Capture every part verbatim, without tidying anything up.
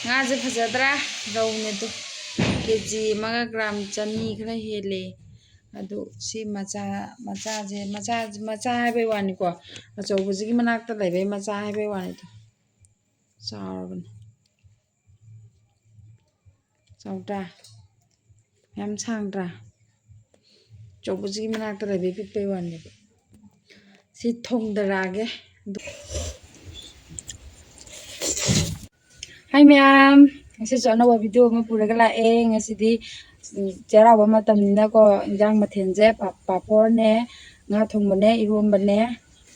ꯉꯥꯁꯦ ꯐꯖꯗ꯭ꯔꯥ? ꯔꯧꯅꯦ ꯑꯗꯨ꯫ ꯀꯦ ꯖꯤ ꯑꯃꯒ ꯒ꯭ꯔꯥꯝ ꯆꯅꯤ ꯈꯔ ꯍꯦꯜꯂꯦ꯫ ꯑꯗꯨ ꯁꯤ ꯃꯆꯥ, ꯃꯆꯥꯁꯦ, ꯃꯆꯥ, ꯃꯆꯥ ꯍꯥꯏꯕꯩ ꯋꯥꯅꯤꯀꯣ, ꯑꯆꯧꯕꯁꯤꯒꯤ ꯃꯅꯥꯛꯇ ꯂꯩꯕꯩ ꯃꯆꯥ ꯍꯥꯏꯕꯩ ꯋꯥꯅꯤꯗ꯫ ꯆꯥꯎꯔꯕꯅꯤ꯫ ꯆꯥꯎꯗ꯭ꯔꯥ? ꯌꯥꯝ ꯁꯥꯡꯗ꯭ꯔꯥ? ꯑꯆꯧꯕꯁꯤꯒꯤ ꯃꯅꯥꯛꯇ ꯂꯩꯕꯩ ꯄꯤꯛꯄꯩ ꯋꯥꯅꯦꯕ꯫ ꯁꯤ ꯊꯣꯡꯗꯔꯛꯑꯒꯦ꯫ ꯍꯥꯏ ꯃꯌꯥꯝ, ꯉꯁꯤꯁꯨ ꯑꯅꯧꯕ ꯚꯤꯗꯤꯑꯣ ꯑꯃ ꯄꯨꯔꯒ ꯂꯥꯛꯑꯦ꯫ ꯉꯁꯤꯗꯤ, ꯎꯝ, ꯆꯩꯔꯥꯎꯕ ꯃꯇꯝꯅꯤꯅꯀꯣ, ꯏꯟꯖꯥꯡ ꯃꯊꯦꯜꯁꯦ ꯄꯥ-, ꯄꯥꯐꯣꯔꯅꯦ, ꯉꯥ ꯊꯣꯡꯕꯅꯦ, ꯏꯔꯣꯝꯕꯅꯦ,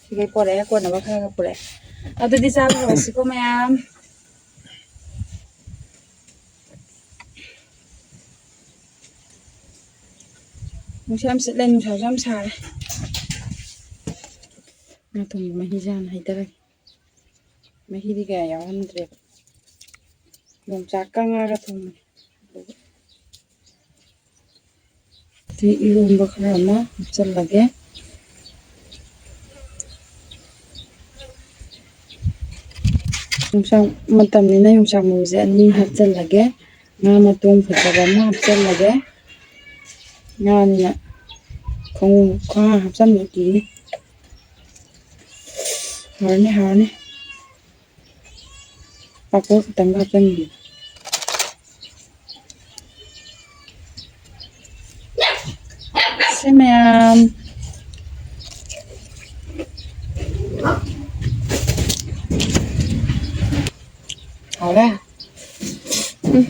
ꯁꯤꯈꯩ ꯄꯣꯔꯛꯑꯦ, ꯀꯣꯟꯅꯕ ꯈꯔ ꯈꯔ ꯄꯨꯔꯛꯑꯦ꯫ ꯑꯗꯨꯗꯤ ꯆꯥꯕ ꯍꯧꯔꯁꯤꯀꯣ ꯃꯌꯥꯝ꯫ ꯅꯨꯡꯁꯥ ꯌꯥꯝ ꯁꯤꯠꯂꯦ, ꯅꯨꯡꯁꯥꯁꯨ ꯌꯥꯝ ꯁꯥꯔꯦ꯫ ꯉꯥ ꯊꯣꯡꯕ ꯃꯍꯤꯁꯦ ꯍꯥꯟꯅ ꯍꯩꯊꯔꯒꯦ꯫ ꯃꯍꯤꯗꯤ ꯀꯌꯥ ꯌꯥꯎꯍꯟꯗ꯭ꯔꯦꯕ꯫ ꯌꯣꯡꯆꯥꯛꯀ ꯉꯥꯒ ꯊꯣꯡꯕꯅꯦ꯫ ꯁꯤ ꯏꯔꯣꯝꯕ ꯈꯔ ꯑꯃ ꯍꯥꯞꯆꯜꯂꯒꯦ꯫ ꯌꯣꯡꯆꯥꯛ ꯃꯇꯝꯅꯤꯅ ꯌꯣꯡꯆꯥꯛ ꯃꯔꯨꯁꯦ ꯑꯅꯤ ꯍꯥꯞꯆꯜꯂꯒꯦ꯫ ꯉꯥ ꯃꯇꯣꯡ ꯐꯖꯕ ꯑꯃ ꯍꯥꯞꯆꯜꯂꯒꯦ꯫ ꯉꯥꯅꯤꯅ ꯈꯣꯡ-, ꯈꯣꯡ ꯍꯥꯞꯆꯟꯕ ꯀꯤꯅꯤ꯫ ꯍꯥꯎꯔꯅꯤ, ꯍꯥꯎꯔꯅꯤ꯫ ꯄꯥꯐꯣꯔ ꯈꯤꯇꯪꯒ ꯍꯥꯞꯆꯟꯒꯦ꯫ ꯁꯤ ꯃꯌꯥꯝ꯫ ꯍꯥꯎꯔꯦ꯫ ꯎꯝ꯫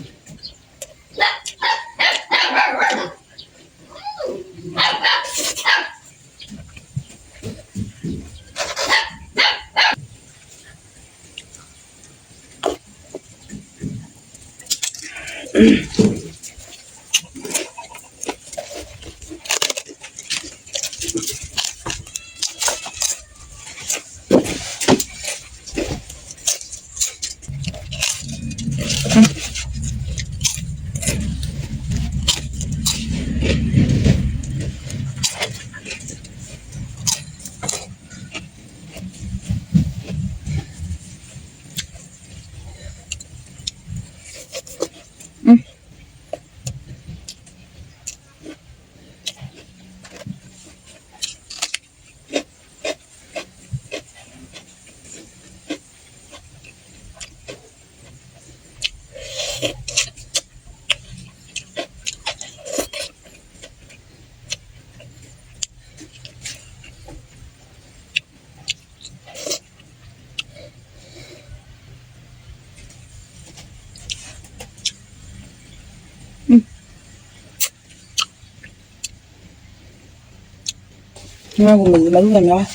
ꯉꯥꯒꯨꯝꯕꯁꯦ ꯃꯔꯨ ꯌꯥꯝ ꯌꯥꯎꯋꯦ꯫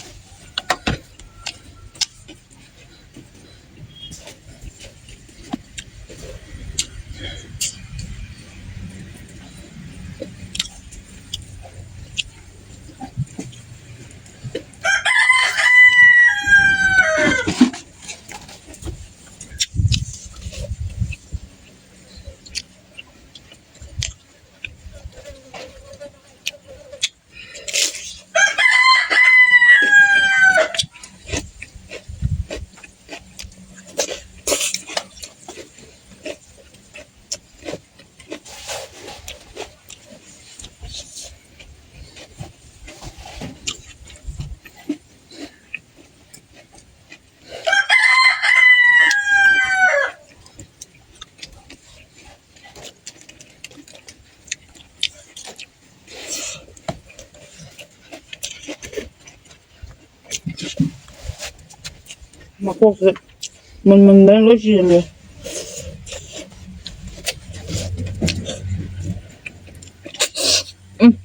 ꯃꯀꯣꯛꯁꯦ ꯃꯨꯟꯃꯟꯗꯅ ꯂꯣꯏ ꯆꯦꯟꯈ꯭ꯔꯦ꯫ ꯎꯝ꯫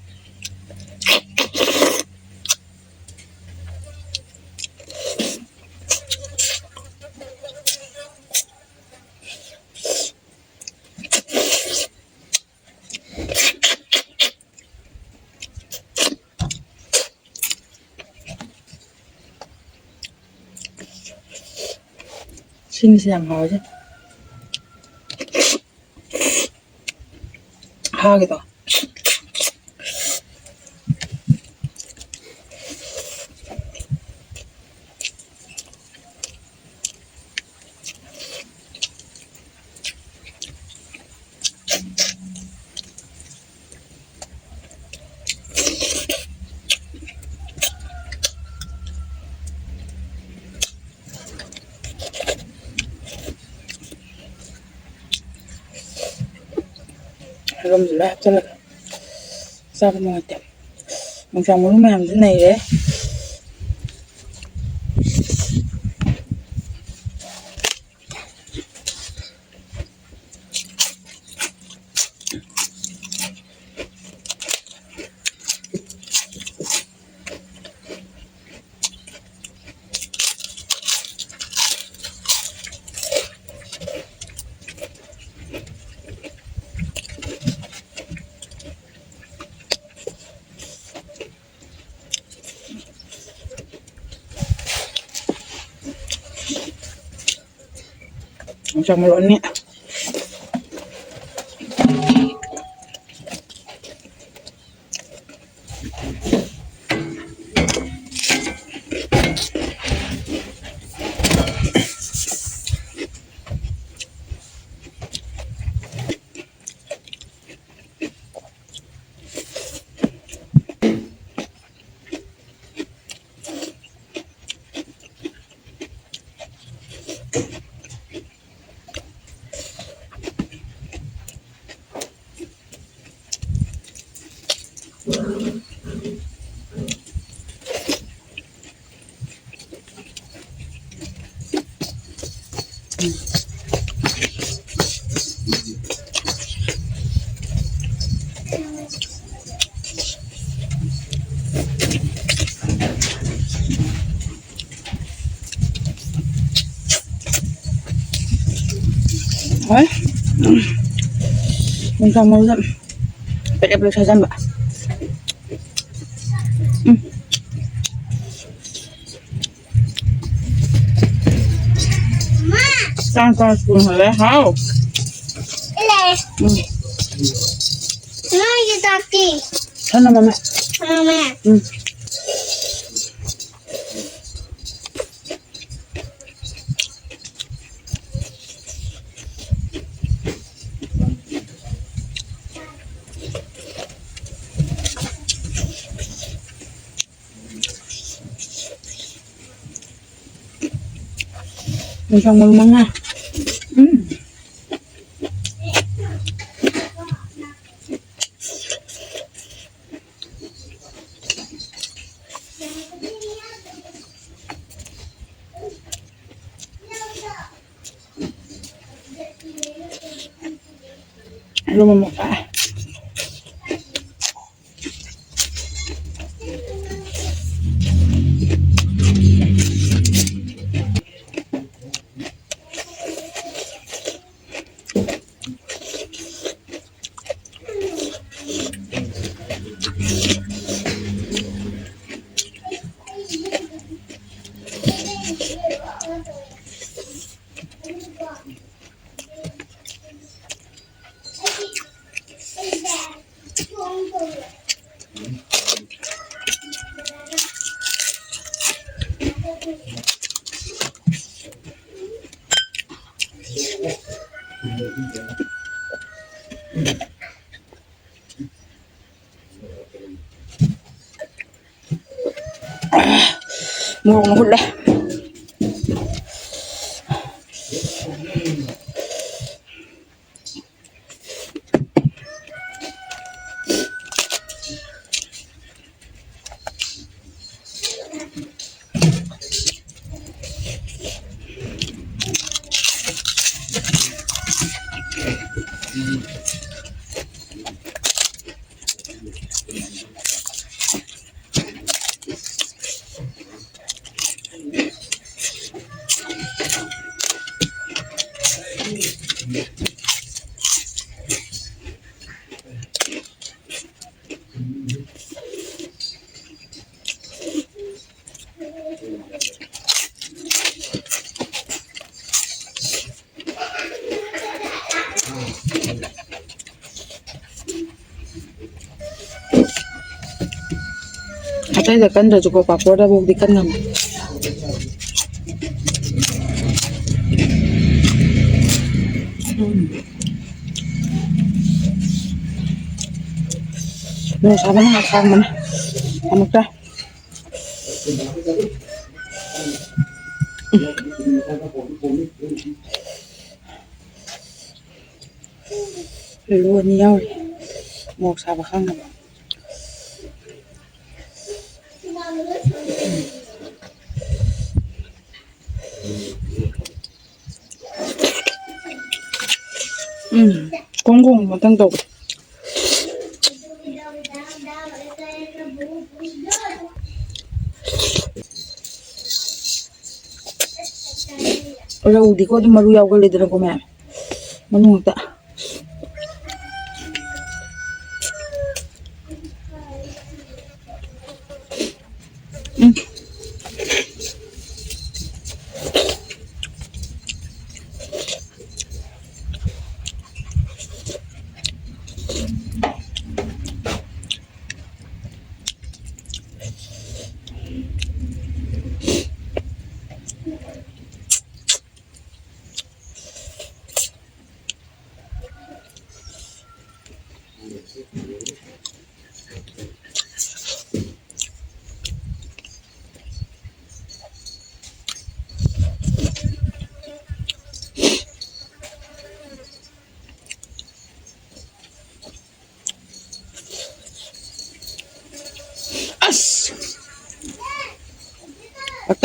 ꯁꯤꯡꯁꯦ ꯌꯥꯝ ꯍꯥꯎꯋꯦ꯫ ꯍꯥꯒꯦ ꯇꯧꯋꯦ꯫ ꯌꯦꯔꯨꯝꯁꯨ ꯂꯣꯏ ꯍꯥꯞꯆꯤꯜꯂꯒ ꯆꯥꯕ ꯅꯨꯡꯉꯥꯏꯇꯦ꯫ ꯌꯣꯡꯆꯥꯛ ꯃꯔꯨ ꯃꯌꯥꯝꯁꯨ ꯅꯩꯔꯦ꯫ ꯆꯥꯃꯣꯠ ꯑꯅꯤ꯫ ꯍꯣꯏ꯫ ꯌꯣꯡꯆꯥꯛ ꯃꯔꯨꯗ ꯄꯦꯗ꯭ꯔꯦꯛ ꯄꯦꯗ꯭ꯔꯦꯛ ꯁꯥꯖꯟꯕ꯫ ꯎꯝ꯫ ꯆꯥꯛ ꯆꯥꯛ ꯊꯣꯡꯍꯜꯂꯦ꯫ ꯍꯥꯎ꯫ ꯎꯝ꯫ ꯅꯣꯏꯒꯤ ꯆꯥꯛꯇꯤ? ꯁꯥꯟꯅꯃꯝꯃꯦ꯫ ꯁꯥꯟꯅꯃꯝꯃꯦ? ꯎꯝ꯫ ꯌꯣꯡꯆꯥꯛ ꯃꯔꯨ ꯃꯉꯥ꯫ ꯎꯝ꯫ ꯑꯂꯨ ꯃꯃꯨꯠ ꯀꯛꯑꯦ꯫ ꯃꯣꯔꯣꯛꯅ ꯍꯨꯠꯂꯦ꯫ ꯑꯇꯩꯗ ꯀꯟꯗ꯭ꯔꯁꯨꯀꯣ, ꯄꯥꯐꯣꯔꯗꯐꯥꯎꯗꯤ ꯀꯟ ꯉꯝꯃꯦ꯫ ꯎꯝ꯫ ꯃꯣꯔꯣꯛ ꯁꯥꯕꯅ ꯉꯥꯛ ꯈꯥꯡꯕꯅꯦ꯫ ꯑꯃꯨꯛꯇ꯫ ꯑꯂꯨ ꯑꯅꯤ ꯌꯥꯎꯔꯤ꯫ ꯃꯣꯔꯣꯛ ꯁꯥꯕ ꯈꯥꯡꯅꯕ꯫ ꯎꯝ, ꯀꯣꯡ ꯀꯣꯡ ꯃꯊꯪ ꯇꯧꯕ꯫ ꯔꯧꯗꯤꯀꯣ ꯑꯗꯨꯝ ꯃꯔꯨ ꯌꯥꯎꯒꯜꯂꯦꯗꯅꯀꯣ ꯃꯌꯥꯝ꯫ ꯃꯅꯨꯡ ꯉꯥꯛꯇ꯫ ꯎꯝ꯫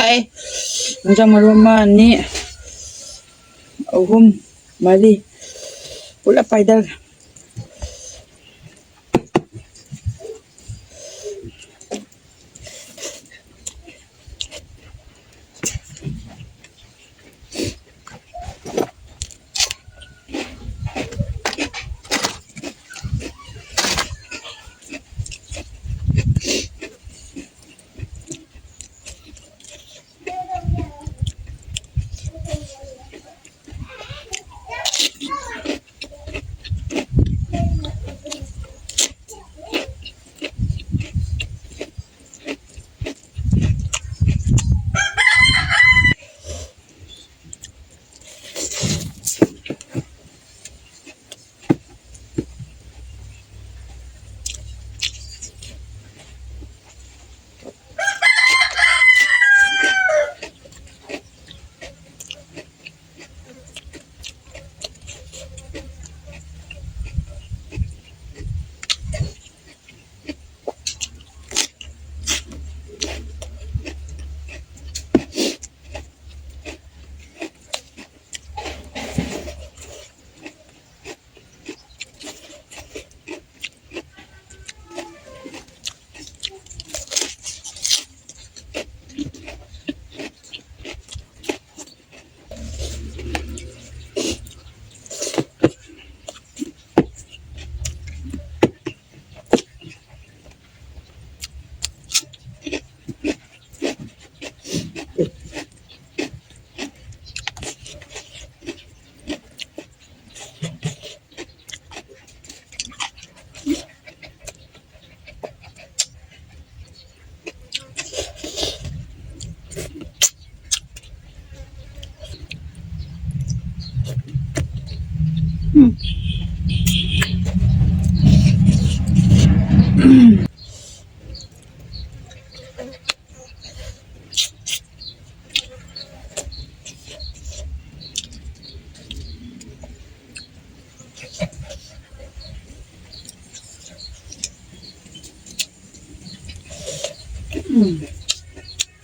ꯑꯩ ꯌꯣꯡꯆꯥꯛ ꯃꯔꯨ ꯑꯃ, ꯑꯅꯤ, ꯑꯍꯨꯝ, ꯃꯔꯤ ꯄꯨꯂꯞ ꯄꯥꯏꯗꯔꯦ꯫ ꯎꯝ꯫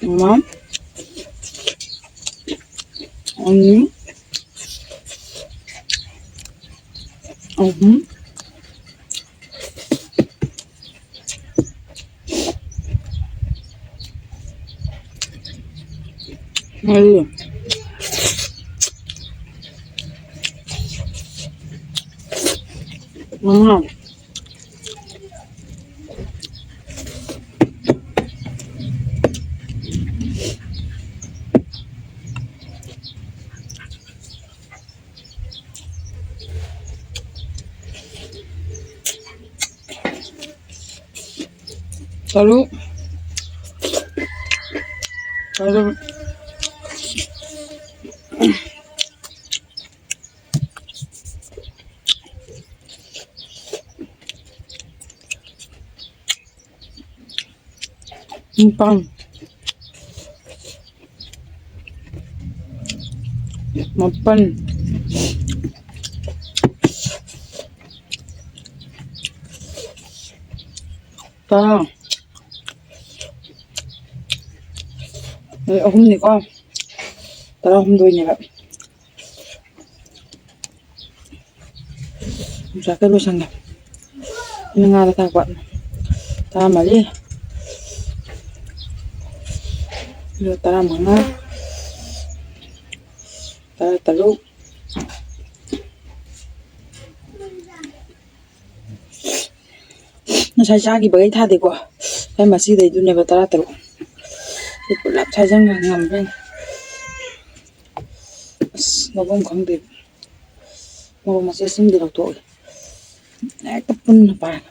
ꯎꯝ꯫ ꯑꯅꯤ, ꯑꯍꯨꯝ, ꯃꯔꯤ, ꯃꯉꯥ꯫ ꯇꯔꯨꯛ꯫ ꯇꯔꯨꯛ꯫ ꯅꯤꯄꯥꯟ꯫ ꯃꯥꯄꯟ꯫ ꯇꯔꯥ꯫ ꯑꯗꯩ ꯑꯍꯨꯝꯅꯤꯀꯣ꯫ ꯇꯔꯥꯍꯨꯝꯗꯣꯏꯅꯦꯕ꯫ ꯌꯣꯡꯆꯥꯛꯀ ꯂꯣꯏꯁꯟꯒꯦ꯫ ꯉꯥꯗ ꯊꯥꯛꯄ꯫ ꯇꯔꯥꯃꯔꯤ꯫ ꯑꯗꯨꯒ ꯇꯔꯥꯃꯉꯥ꯫ ꯇꯔꯥꯇꯔꯨꯛ꯫ ꯉꯁꯥꯏ ꯆꯥꯈꯤꯕꯈꯩ ꯊꯥꯗꯦꯀꯣ꯫ ꯑꯩ ꯃꯁꯤꯗꯩꯗꯨꯅꯦꯕ ꯇꯔꯥꯇꯔꯨꯛ꯫ ꯁꯤ ꯄꯨꯂꯞ ꯁꯥꯏꯖꯟꯈ꯭ꯔ ꯉꯝꯕ꯭ꯔꯥ ꯌꯦꯡꯉꯨ꯫ ꯑꯁ, ꯂꯧꯐꯝ ꯈꯪꯗꯦ꯫ ꯃꯣꯔꯣꯛ ꯃꯆꯦꯠꯁꯤꯃꯗꯤ ꯂꯧꯊꯣꯛꯑꯒꯦ꯫ ꯍꯦꯛꯇ ꯄꯨꯟꯅ ꯄꯥꯏꯔꯒ꯫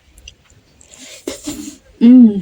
ꯎꯝ꯫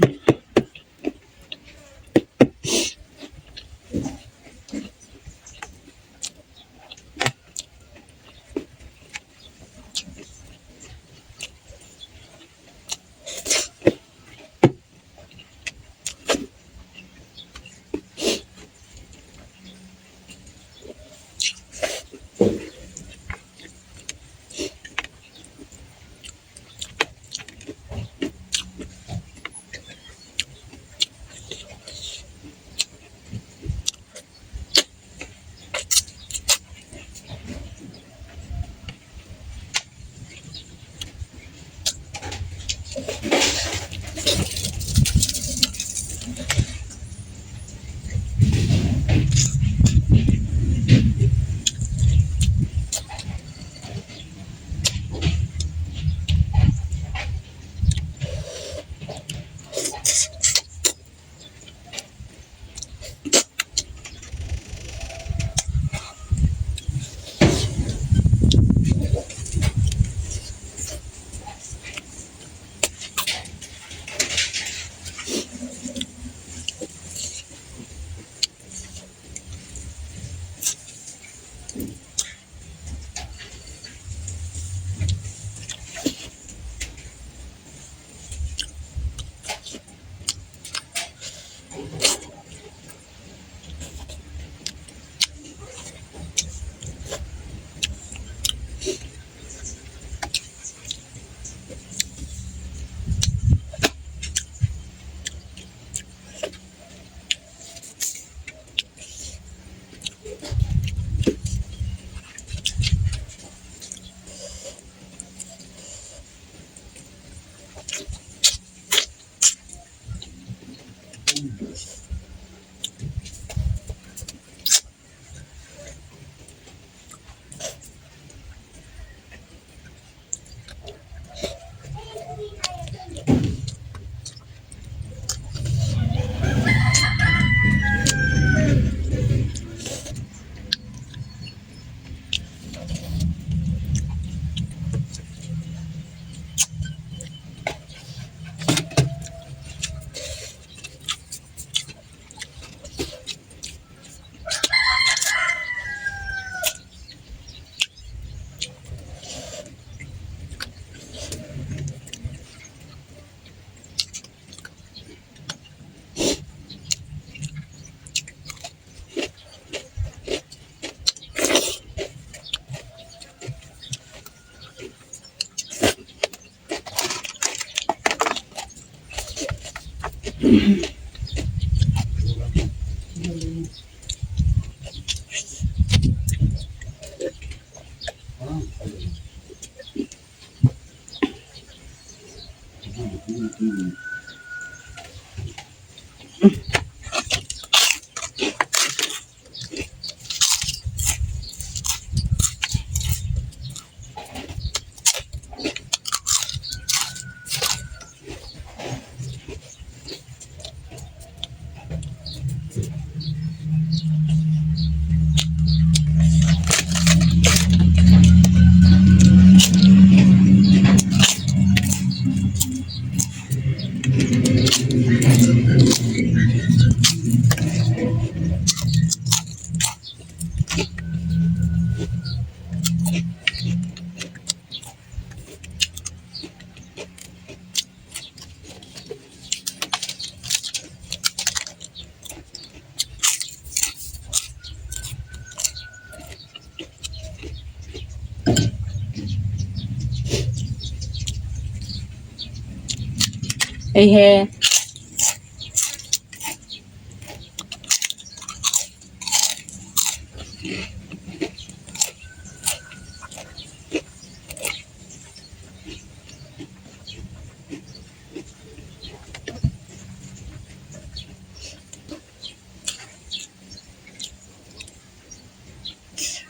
ꯑꯩꯍꯦ꯫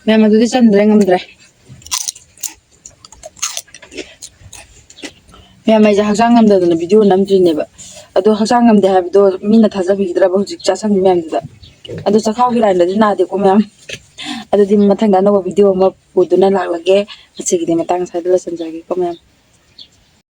ꯃꯌꯥꯝ, ꯑꯗꯨꯗꯤ ꯆꯟꯗ꯭ꯔꯦ, ꯉꯝꯗ꯭ꯔꯦ꯫ ꯃꯌꯥꯝ, ꯑꯩꯁꯦ ꯍꯛꯆꯥꯡ ꯉꯝꯗꯗꯅ ꯚꯤꯗꯤꯑꯣ ꯅꯝꯗ꯭ꯔꯤꯅꯦꯕ꯫ ꯑꯗꯣ ꯍꯛꯆꯥꯡ ꯉꯝꯗꯦ ꯍꯥꯏꯕꯗꯣ ꯃꯤꯅ ꯊꯥꯖꯕꯤꯒꯗ꯭ꯔꯕ ꯍꯧꯖꯤꯛ ꯆꯥꯁꯟꯕꯤ ꯃꯌꯥꯝꯗꯨꯗ? ꯑꯗꯣ ꯆꯈꯥꯎꯒꯤ ꯂꯥꯏꯟꯗꯗꯤ ꯅꯥꯗꯦꯀꯣ ꯃꯌꯥꯝ꯫ ꯑꯗꯨꯗꯤ ꯃꯊꯪꯗ ꯑꯅꯧꯕ ꯚꯤꯗꯤꯑꯣ ꯑꯃ ꯄꯨꯗꯨꯅ ꯂꯥꯛꯂꯒꯦ꯫ ꯉꯁꯤꯒꯤꯗꯤ ꯃꯇꯥꯡ ꯑꯁ꯭ꯋꯥꯏꯗ ꯂꯣꯏꯁꯤꯟꯖꯔꯒꯦꯀꯣ ꯃꯌꯥꯝ꯫